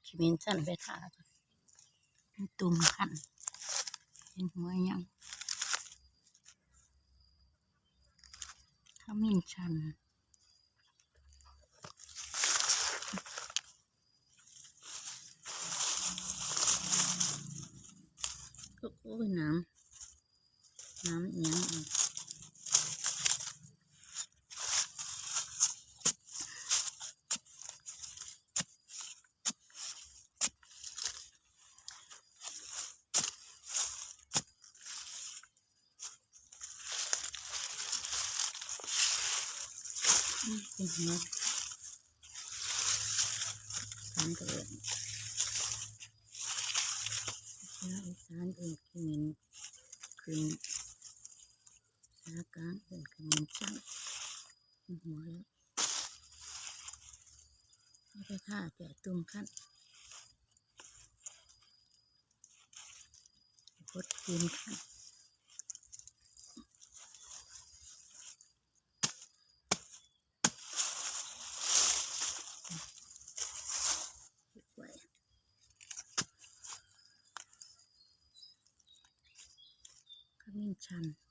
ຂະມິນຊັ້ນໄປຖ້າ ມັນຕຸ່ມຄັນ ເຫັນຫົວຫຍັງ ຂະມິນຊັ້ນ. ໂອ້ຍ ນ້ຳ ນ້ຳອີ່ຫຍັງ? ອືມ ເປັນເຫັດ ສານກະເອີ້ນ ພາສາອີສານເອີ້ນຂະມິນຂຶ້ນ ພາສາກາງເອີ້ນຂະມິນຊັ້ນ ຫົວແລ້ວ ເອົາໄປຖ້າແຈະຕຸ່ມຄັນ ກົດກິນ ຂະມິນຊັ້ນ.